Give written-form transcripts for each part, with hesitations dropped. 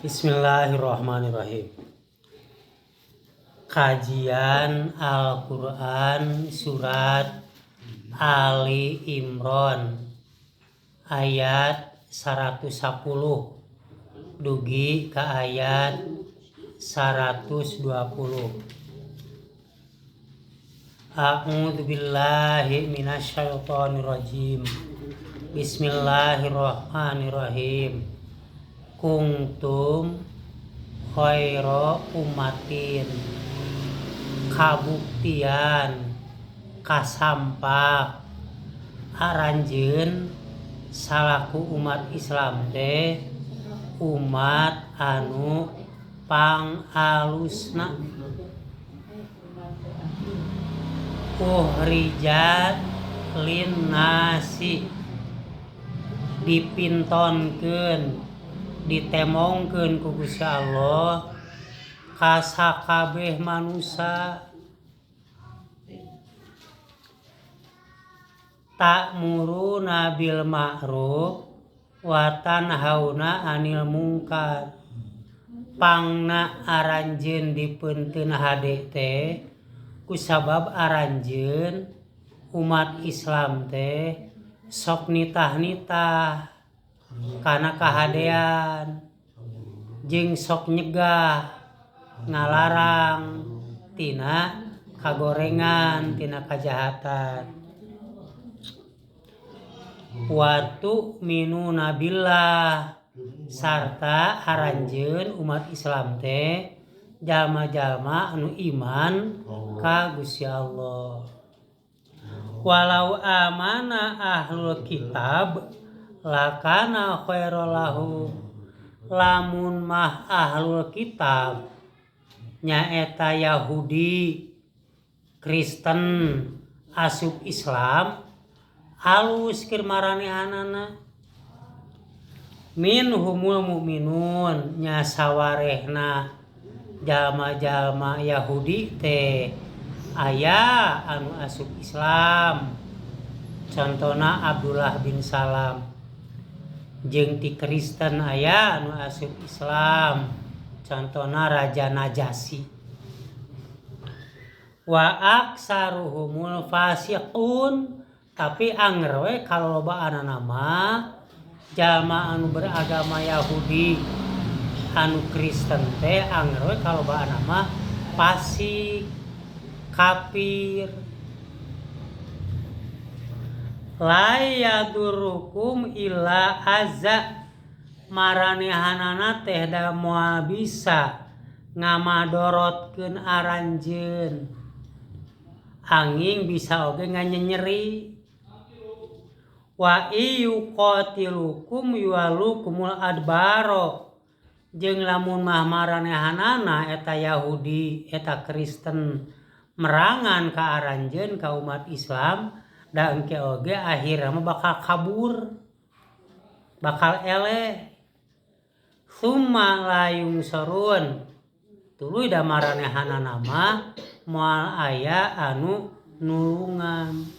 Bismillahirrahmanirrahim. Kajian Al-Quran Surat Ali Imran ayat 110 dugi ke ayat 120. A'udzu billahi minasyaitonir rajim. Bismillahirrahmanirrahim. Kuntum khaira ummatin, kabuktian kasampak aranjeun salaku umat Islam teh umat anu pangalusna. Uhrijat linnasi, dipintonkeun ditemongkeun ku Gusti Allah ka sakabeh manusa. Ta'muruna bil ma'ruf wa tanhauna 'anil munkar. Pangna aranjeun dipeunteun hade teh kusabab aranjeun umat Islam teh sok nitah-nitah kana kahadean jeung sok nyegah ngalarang tina kagorengan tina kajahatan. Wa tu'minuna billah, sarta aranjeun umat Islam teh jalma-jalma anu iman ka Gusti Allah. Walau amana ahlul kitab lakana khairal lahum, lamun mah ahlul kitab nyaeta Yahudi Kristen asup Islam alus keur maranehanana. Minhumul mukminun, nya sawarehna jalma-jalma Yahudi teh aya anu asup Islam, contona Abdullah bin Salam. Jeung ti Kristen aya anu asup Islam, contona Raja Najasyi. Wa aksaruhumul fasiqun, tapi anger we kalobaanana mah jalma anu beragama Yahudi anu Kristen teh anger we kalobaanana mah fasik, kafir. La yadurukum illa azza, maranehanana teh da moal bisa ngamadorotkeun aranjeun, angin bisa oge nganyenyeri. Wa iyuqatilukum yuwalukumul adbaro, jeung lamun mah maranehanana eta Yahudi eta Kristen merangan ka aranjeun ka umat Islam, da engke oge akhirna mah bakal kabur, bakal eleh. Summa la yungsorun, tuluy da maranehanana mah moal aya anu nulungan.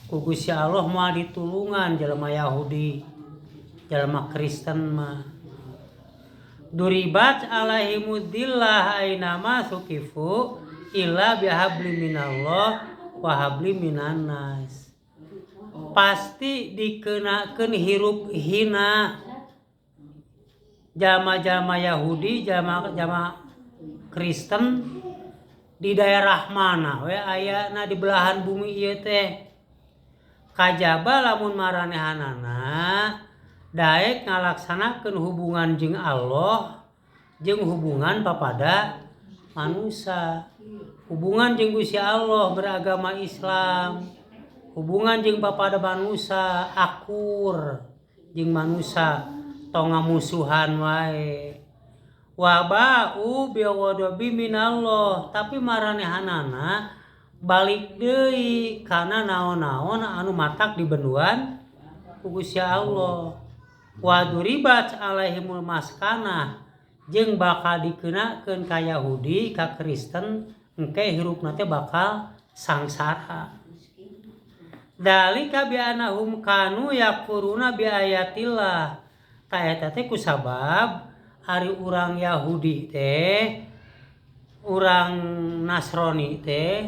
Ku Gusti Allah moal ditulungan jelema Yahudi, jelema Kristen mah. Duribat alaihimudillah ainama sukifu illa bihabli minallah wa habli minan nas. Pasti dikenakeun hirup hina jalma-jalma Yahudi, jalma-jalma Kristen di daerah mana we ayana di belahan bumi ieu teh. Kajaba lamun maranehanana daek ngalaksanakeun hubungan jeung Allah jeung hubungan papada manusia, hubungan jeung Gusti Allah beragama Islam, hubungan jeung papada manusia akur jeung manusia tong ngamusuhan wae. Wa ba'u bi ghadabi minallah, tapi maranehanana balik deui kana naon-naon anu matak di benduan ku Gusti Allah. Wa duribat alaihimul maskanah, jeung bakal dikenakeun ka Yahudi ka Kristen engke hirupna teh bakal sangsara. Dalika bi annahum kanu yakfuruna bi ayatillah, ta eta teh kusabab Ari urang Yahudi teh, urang Nasrani teh,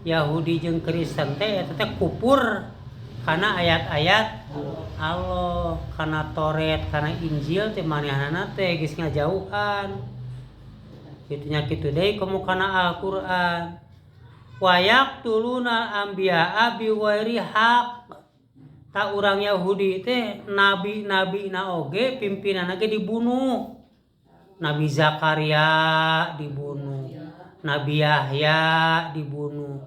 Yahudi jeung Kristen teh eta teh kupur kana ayat-ayat Allah, kana Taurat, kana Injil teh manehanana teh geus ngajauhan. Kitu nya kitu deui komo kana Al-Qur'an. Wa yaqtuluna anbiya'a bi ghairi haq. Ta urang Yahudi teh nabi-nabi na oge pimpinanna ge dibunuh. Nabi Zakaria dibunuh, Nabi Yahya dibunuh.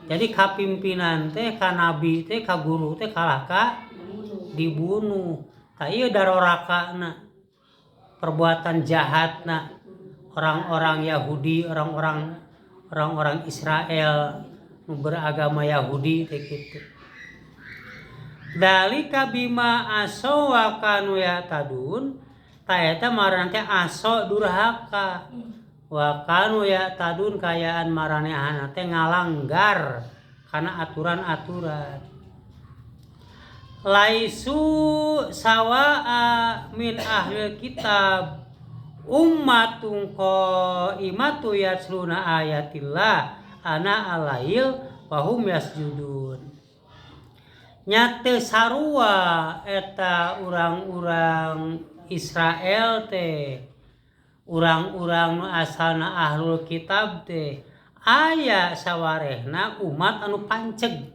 Jadi kapimpinan teh ka nabi teh ka guru teh kalah ka dibunuh. Tah ieu darorakana perbuatan jahatna orang-orang Yahudi, orang-orang Israel nu beragama Yahudi teh kitu. Dalika bima asaw wa kanu ya'tadun, ta eta maraneh teh aso durhaka. Wa kanu ya'tadun kayaan maranehana teh ngalanggar kana aturan-aturan. Laisu sawa'a min ahlil kitab ummatun qa'imatu yatluna ayatillah ana alail wa hum yasjudun. Nya teu sarua eta urang-urang Israel teh, urang-urang nu asalna ahlul kitab teh aya sawarehna umat anu panceg.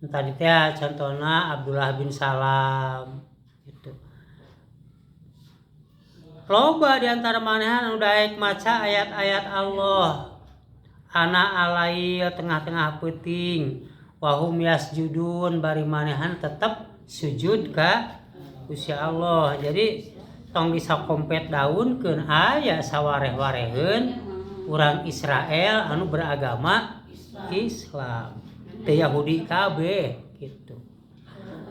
Tadi teh contohna Abdullah bin Salam gitu. Loba di antara manehan anu daek maca ayat-ayat Allah ana alail tengah-tengah peuting wahum yasjudun bari manehan tetep sujud ka Gusti Allah. Jadi tong bisa kompet daunkeun aya sawareh-wareheun urang Israel anu beragama Islam teu Yahudi kabeh gitu.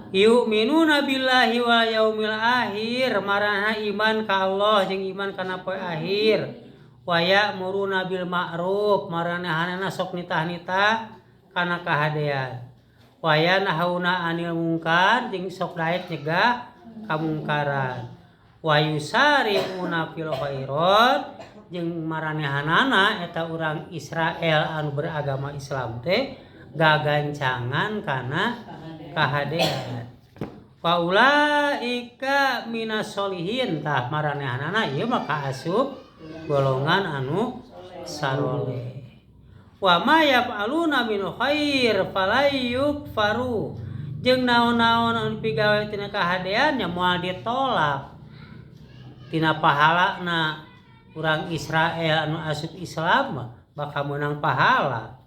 Yu'minuna billahi wal yaumil akhir, marana iman ka Allah jeung iman kana poe akhir. Wa ya'muruna bil ma'ruf, maranehanana sok nitah-nitah kana kahadean. Wa yanhauna 'anil munkar, jeung sok daek nyegah kamungkaran. Wa yusari'una fil khairat, jeung maranehanana eta urang Israel anu beragama Islam teh gagancangan kana kahadean. Wa ulaika minas solihin, tah maranehanana ieu mah kaasup golongan anu saroleh. Wa ma yaf'aluna min khair falayukfaru, jeung naon-naon anu pigawe tina kahadean nya moal ditolak tina pahalana. Urang Israel anu asup Islam bakal meunang pahala.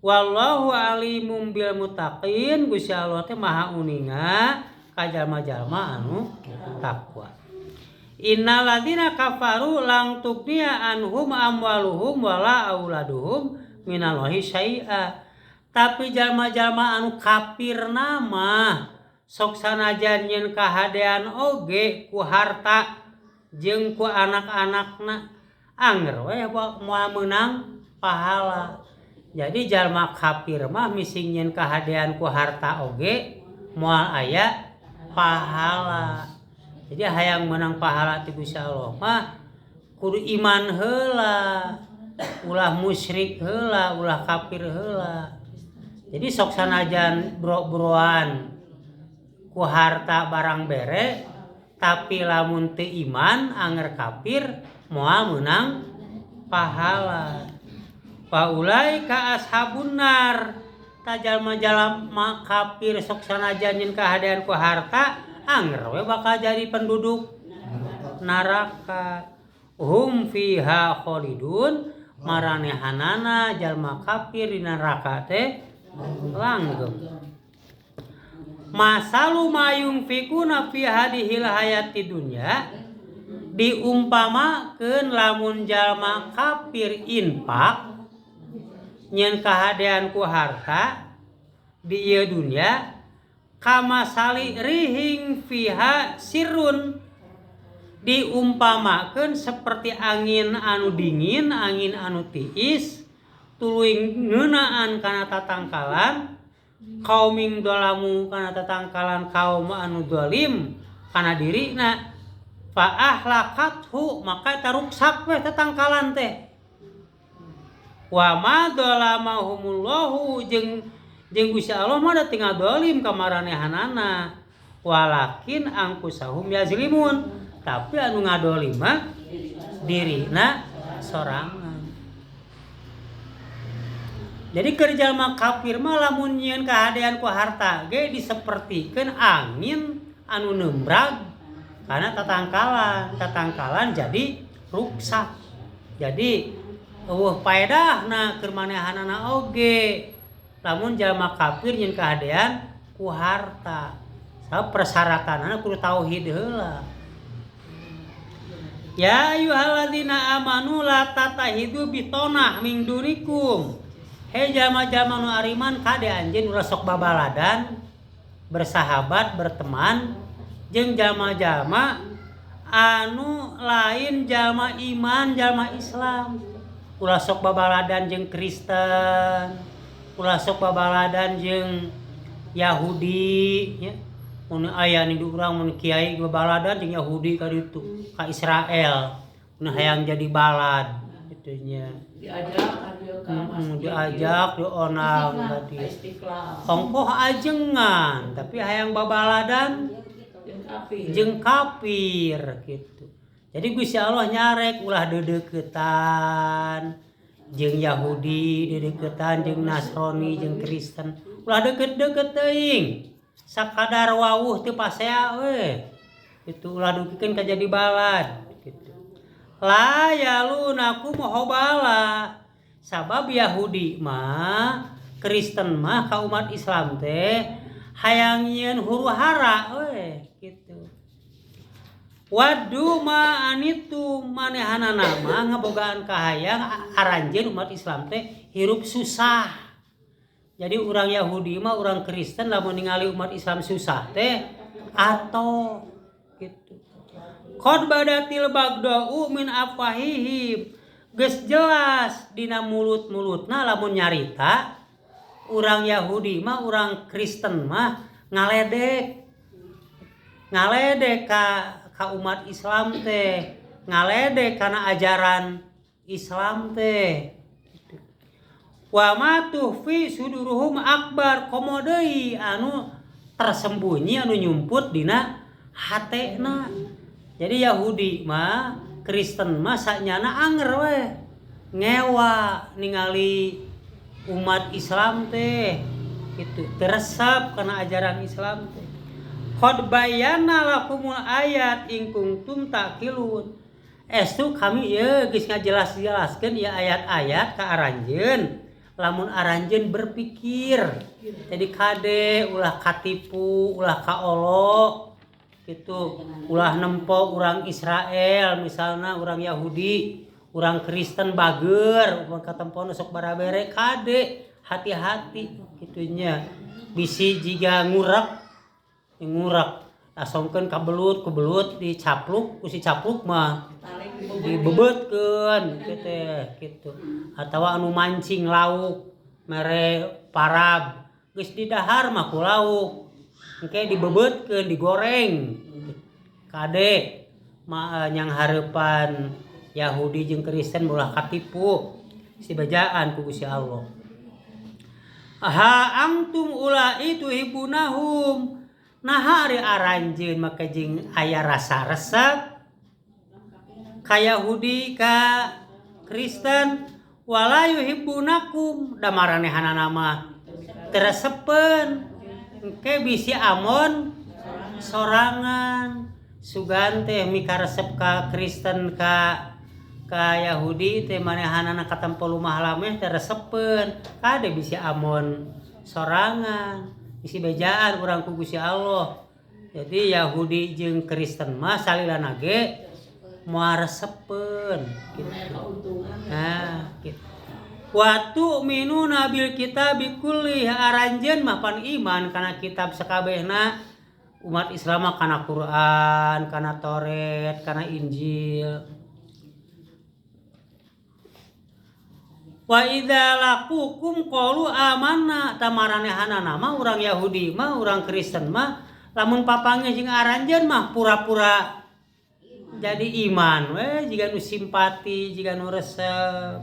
Wallahu alimum bil muttaqin, Gusti Allah teh maha uninga ka jalma-jalma anu takwa. Innal ladzina kafaru lang tughniya anhum amwaluhum wala auladuhum minallahi syai'a. Tapi jalma-jalma anu kafir nama sok sanajan nyeun kahadean oge ku harta jeung ku anak-anakna anger we moal meunang pahala. Jadi jalma kafir mah mising nyeun kahadean ku harta oge moal aya pahala. Jadi hayang meunang pahala ti Gusti Allah mah kudu iman heula, ulah musyrik heula, ulah kafir heula. Jadi sok sanajan bro-broan ku harta barang bere, tapi lamun teu iman anger kafir moal meunang pahala. Fa ulaika ashabun nar, ta jalma-jalma kafir sok sanajan nyeun kahadean ku harta anger we bakal jadi penduduk neraka. Hum fiha khalidun, maranehanana jalma kafir di neraka teh langgeng. Masalu mayungfikuna fi hadhil hayati dunya, diumpamakeun lamun jalma kafir infak nyeun kahadean ku harta di ieu dunya, kamasali rihing fiha sirrun, diumpamakeun seperti angin anu dingin, angin anu tiis, tuluy ngeunaan kana tatangkalan kauming dolamu kana tatangkalan kaum anu dolim kana dirina. Fa ahlakathu maka eta ruksak we tatangkalan teh. Wa ma dzalamahumullahu jeung jeung Gusti Allah mah da teu ngadolim ka maranehanana. Walakin angkusahum yazlimun, tapi anu ngadolim mah dirina sorangan. Jadi keur jalma kafir mah lamun nyieun kahadean ku harta ge disepertikeun angin anu neumbrag karena tatangkalan, tatangkalan jadi ruksak. Jadi eueuh paedahna keur manehanana oge lamun jalma kafir nyieun kahadean ku harta. Sabab persyaratanana kudu tauhid heula. Ya ayyuhalladzina amanu la tatahidu bitonah min dunikum. Hei jalma-jalma nu ariman kade anjeun ulah sok babaladan, bersahabat, berteman jeung jalma-jalma anu lain jalma iman, jalma Islam. Ulah sok babaladan jeung Kristen, ulah sok babaladan jeung Yahudi nya. Mun aya ni di urang mun kiai babaladan jeung Yahudi ka ditu, ka Israel. Mun hayang jadi balad kitu nya. Diajak ka masjid. Diajak dionang tadi. Istiqlal. Ongkoh ajengan tapi hayang babaladan jeung kafir gitu. Jadi Gusti Allah nyarek ulah deudeuketan jeung Yahudi, deudeuketan jeung Nasrani, jeung Kristen. Ulah deukeut-deukeut teuing. Sakadar wawuh teu pasea we. Itu ulah dugikeun ka jadi balad gitu. La yalunakum hobala. Sabab Yahudi mah Kristen mah ka umat Islam teh hayang nyieun huru hara we gitu. Wadu ma anitu manehanana mah ngabogaan kahayang aranjeun umat Islam teh hirup susah. Jadi urang Yahudi mah urang Kristen lamun ningali umat Islam susah teh atau gitu. Qad badatil bagdau min afwahihim. Geus jelas dina mulut-mulutna lamun nyarita urang Yahudi mah urang Kristen mah ngaledek. Ngaledek ka umat Islam teh, ngaledek kana ajaran Islam teh. Wa ma tuhfi suduruhum akbar, komo deui anu tersembunyi anu nyumput dina hatena. Jadi Yahudi mah Kristen mah sanyana anger we ngewa ningali umat Islam teh gitu, teresep kana ajaran Islam teh. Qad bayyana lakumul ayat in kuntum taqilun. Estu kami ieu geus ngajelas-jelaskeun ieu ayat-ayat ka aranjeun. Lamun aranjeun berpikir. Jadi kade ulah katipu, ulah kaolo gitu, ulah nempo urang Israel misalna urang Yahudi, urang Kristen bager, urang katempona sok barabere kade hati-hati gitunya. Bisi jiga ngurek, ngurek asongkeun ka belut, ku belut dicapluk, ku si capluk mah dibebetkeun kitu gitu. Atawa anu mancing lauk mere parab geus didahar mah ku lauk engke dibebetkeun digoreng kade ma nyang hareupan Yahudi jeung Kristen ulah katipu si bejaan ku Gusti Allah. Ha antum ulai tuhibunahum. Nah ari aranjeun make jeung aya rasa resep ka Yahudi ka Kristen wala yuhibbunakum da maranehanana mah teu resepeun engke bisi amon sorangan sugan teh mikaresep ka Kristen ka Yahudi teh manehanana katempo lumah lameh teh resepeun kade bisi amon sorangan bisi bejaan urang ku Gusti Allah. Jadi Yahudi jeung Kristen mah salilana ge moal resepeun gitu. Nah, gitu. Wa tu'minuna bil kitabi kulli, aranjeun mah pan iman kana kitab sakabehna umat Islam mah kana Quran, kana Taurat, kana Injil. Wa idza laqukum qalu amanna, tamaranehanana mah urang Yahudi mah urang Kristen mah lamun papanggih jeung aranjeun mah pura-pura Jadi iman we jiga nu simpati, jiga nu resep.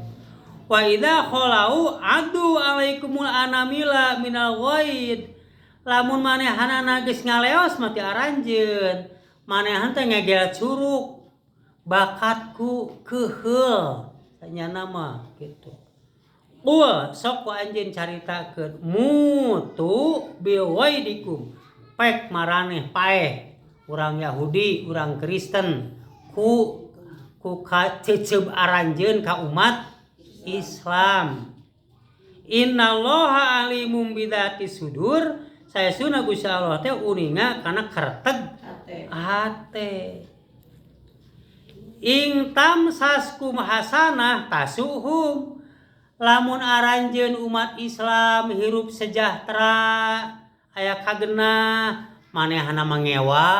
Wa idza khalau adu alaikumul anamila minal ghaid. Lamun manehanana geus ngaleos mah ti aranjeun. Manehan teh ngegel curug bakatku keuheul sanyana mah kitu. Qul sok ku anjeun caritakeun mutu biwaidikum pek maraneh paeh urang Yahudi urang Kristen ku kaceceub aranjeun ka umat Islam. Innallaha alimum bidzati sudur saesuna Gusti Allah teh uninga kana kerteg hate. Ing tamsaskum hasanah tasuhum lamun aranjeun umat Islam hirup sejahtera aya kagenah manehna mangewa.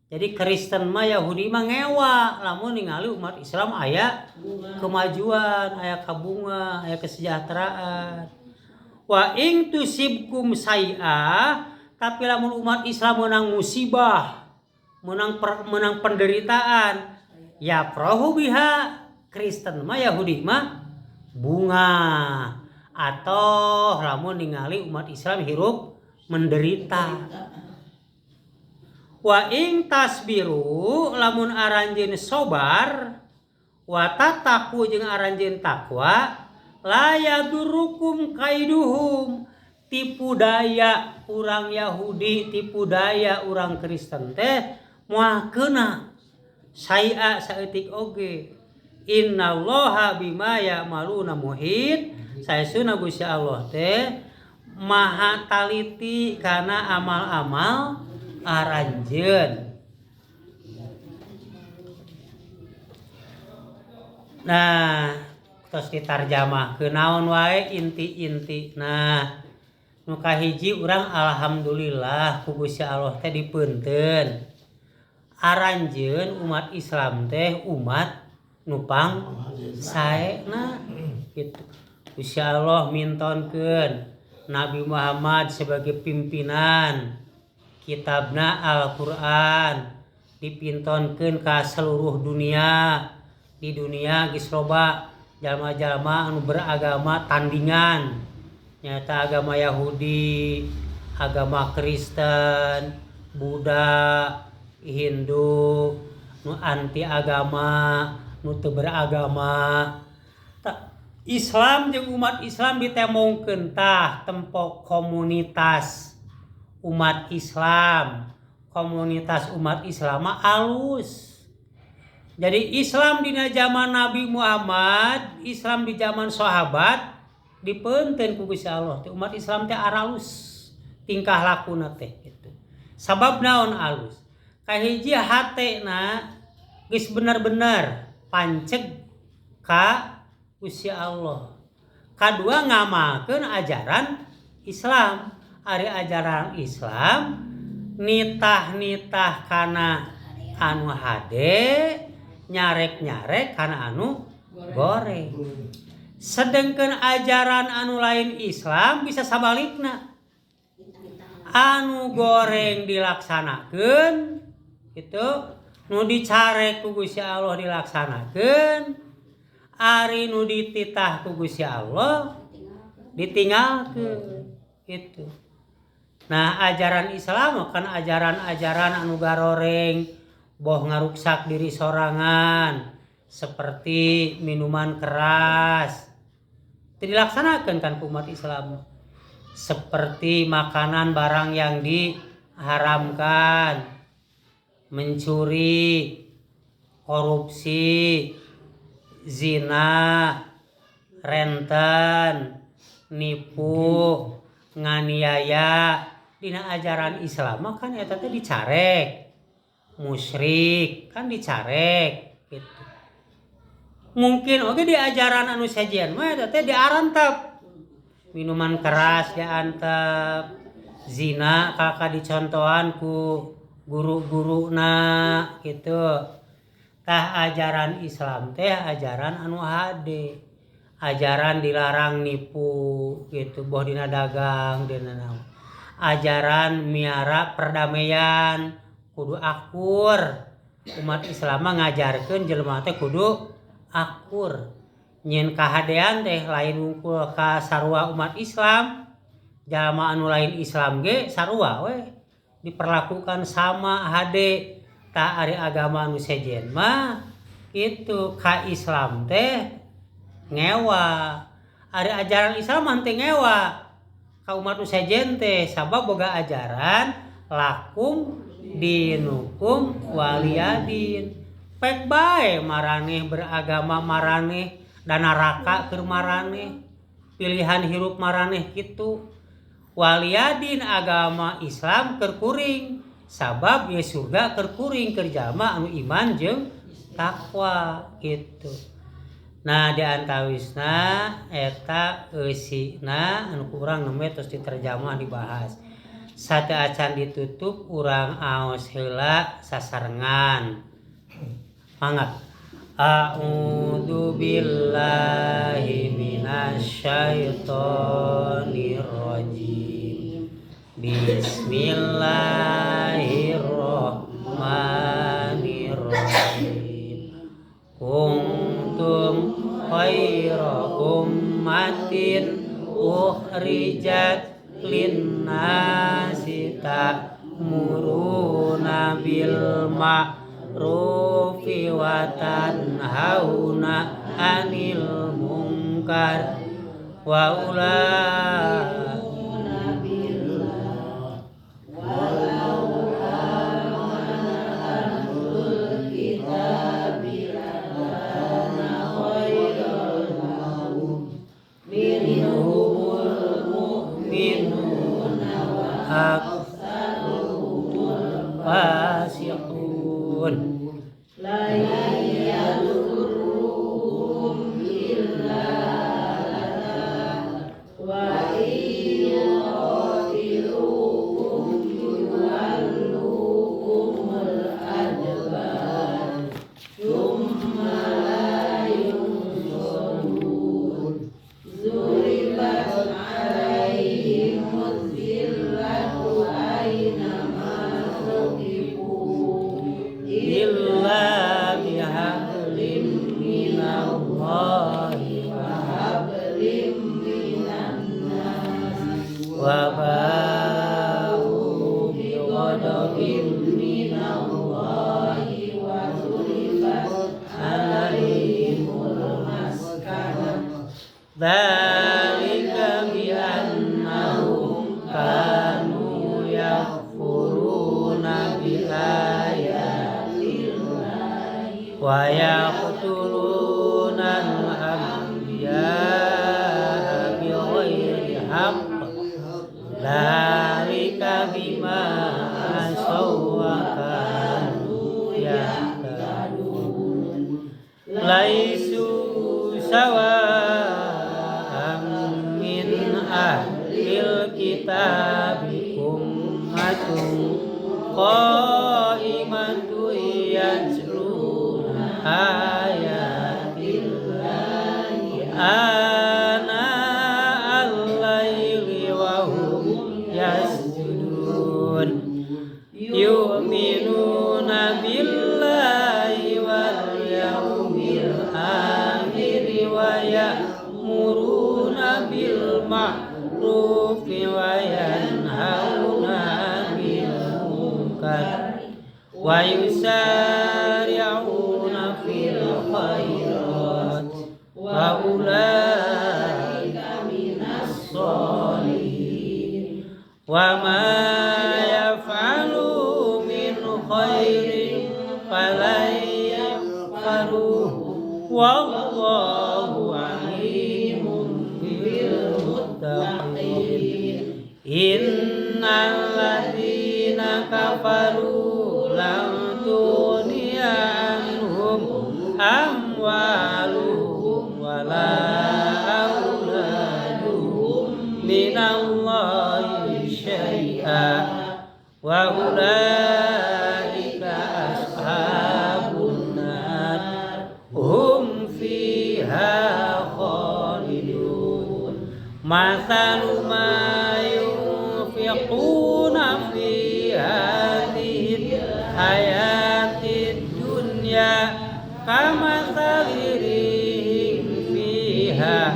Jadi Kristen mah Yahudi mah ngewa lamun ningali umat Islam aya kemajuan, aya kabunga, aya kesejahteraan. Wa ing tusibkum sayi'ah tapi lamun umat Islam menang musibah, menang penderitaan, ya prohu biha Kristen mah Yahudi mah bunga atau lamun ningali umat Islam hirup menderita. Wa ing tasbiru lamun aranjeun sobar wa tataku jeung aranjeun takwa la yadurukum kaiduhum tipu daya urang Yahudi tipu daya urang Kristen teh moal keuna saia saeutik oge. Innallaha bima ya'maluna muhit saesuna Gusti Allah teh maha taliti kana amal-amal aranjeun. Nah, tos ditarjamahkeun naon wae inti-inti. Nah, nu kahiji urang alhamdulillah ku Gusti Allah teh dipeunteun. Aranjeun umat Islam teh umat nupang saena gitu. Gusti Allah mintonkeun Nabi Muhammad sebagai pimpinan, kitabna Al-Qur'an dipintonkeun ka seluruh dunia. Di dunia geus loba jalma-jalma anu beragama tandingan, nyata agama Yahudi, agama Kristen, Buddha, Hindu, nu anti agama, nu teu beragama. Islam jeung umat Islam ditemongkeun tah tempok komunitas umat Islam. Komunitas umat Islam mah alus. Jadi Islam dina zaman Nabi Muhammad, Islam di zaman sahabat dipeunteun ku Gusti Allah teh umat Islam teh aralus tingkah lakuna teh gitu. Sabab naon alus? Kahiji hatena geus bener-bener panceg ka Gusti Allah. Kadua ngamalkeun ajaran Islam. Ari ajaran Islam nitah-nitah kana anu hade, nyarek-nyarek kana anu goreng. Sedengkeun ajaran anu lain Islam bisa sabalikna. Anu goreng dilaksanakeun gitu, nu dicarek ku Gusti Allah dilaksanakeun, ari nu dititah ku Gusti Allah ditinggalkeun gitu. Nah, ajaran Islam kan ajaran-ajaran anu garoreng boh ngaruksak diri sorangan seperti minuman keras teu dilaksanakeun kan ku umat Islam, seperti makanan barang yang diharamkan, mencuri, korupsi, zina, renten, nipu, nganiaya. Dina ajaran Islam mah kan eta teh dicarek, musyrik kan dicarek gitu. Mungkin oge di ajaran anu sejen mah eta teh diarantep, minuman keras diantep, zina kakak dicontohan ku guru-guruna gitu. Tah ajaran Islam teh ajaran anu hade, ajaran dilarang nipu gitu, boh dina dagang dina naon. Ajaran miara perdamaian kudu akur, Umat Islam mah ngajarkeun jelema teh kudu akur. Nyieun kahadean teh lain wungkul ka sarua umat Islam, jalma anu lain Islam ge sarua we diperlakukan sama hade. Tah ari agama anu sejen mah kitu ka Islam teh ngewa. Ari ajaran Islam mah teu ngewa ka umat nu sejen teh, sabab boga ajaran lakum dinukum waliyadin. Pek bae maraneh beragama maraneh da neraka keur maraneh, pilihan hirup maraneh kitu. Waliyadin agama Islam keur kuring, sabab ye surga keur kuring keur jalma anu iman jeung takwa gitu. Nah di antawisna eta eusina anu kurang nembe terus diterjemah dibahas. Sate acan ditutup urang aos heula sasarengan. Mangga. A'udzu billahi minasyaitonir rajim. Bismillahirrahmanirrahim. Kuntum khaira ummatin ukhrijat linnasi ta'muruna bil ma'rufi wa tanhauna 'anil munkar wa ulaika fasiqun la yadurruhum illa wa yuqatiluhum yuwalluhumul adbar thumma la yunsarun. Zuribat alaihimuz zillatu aina ma tuqifu illa bihablim minallahi wa hablim minan nas wa ba'u bighadabin minallahi wa duribat alaihimul maskanah. Dzalika bi annahum kanu yakfuruna bi ayatillahi wa yaqtuluna al-anbiya'a bighairi haqq. Dzalika bima asaw wa kanu yahtadun. Laisu sawa'an min ahlil kitabi ummatun qa'imatun yatluna ayatillahi ana al-laili wa hum yasjudun. Yu'minuna billahi wal yaumil akhir wa ya'muruna bil ma'rufi wa yanhauna 'anil munkar wa yusari'una fil khairat wa ulaika minas sholihin. Wa ma yaf'alu min khairin falan yakfaruhu wallahu 'alimun bil muttaqin. Innal ladzina kafaru lam tughni anhum amwaluhum wala auladuhum minallahi syai'a wa ulaika ashabun nar hum fiha khalidun. Mathalu ma yunfiquna fi hadhil hayatid kamatsali rihin fiha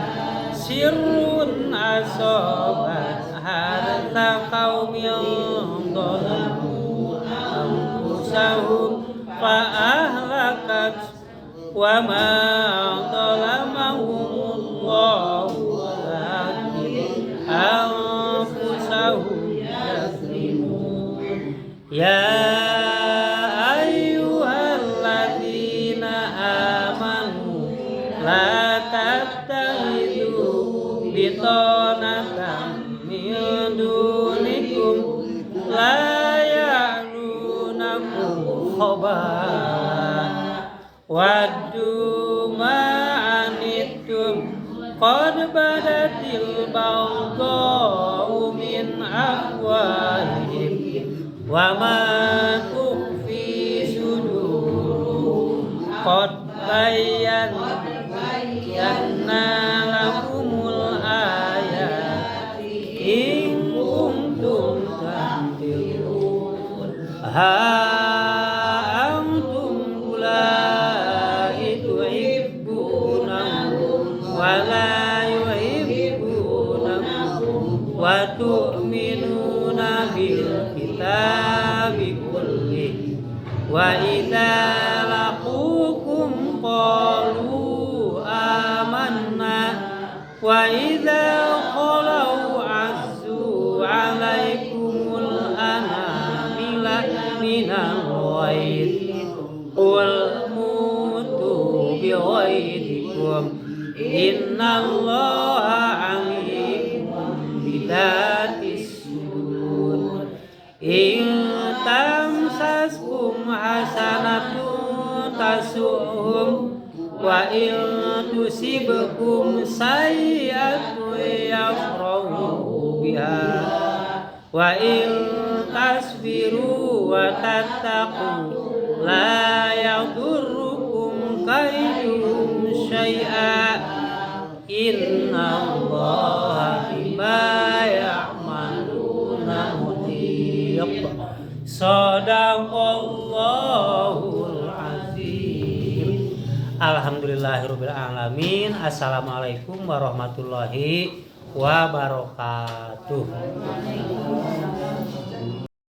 sirrun asobat harta qaumin dhalamu anfusahum fa ahlakat wa ma dhalamahumullahu walakin anfusahum yazlimun. Ya ayyuhalladzina amanu la tattakhidhu bitanatan min dunikum la ya'lunakum khabala waddu ma anittum qad badatil baghdha'u min afwahihim wa ma tukhfi suduruhum qad bayyana lakumul ayati in kuntum ta'qilun. Ha antum ulai tuhibbunahum wa la yuhibbunakum wa tu'minuna bil kitabi kulli wa idza laqukum qalu amanna wa idza khalau azzu alaikumul anamila minal ghaid qul mutu bi ghaidikum innallaha alimun bidzatis sudur. In tamsaskum hasanatun tasuhum wa in tusibkum sayyi'atun yafrahu biha wa in tasbiru wa tattaqu la yadurrukum kaiduhum syai'a innallaha bima ya'maluna muhit. Shadaqallahul azim. Alhamdulillahirabbil alamin. Assalamualaikum warahmatullahi wabarakatuh.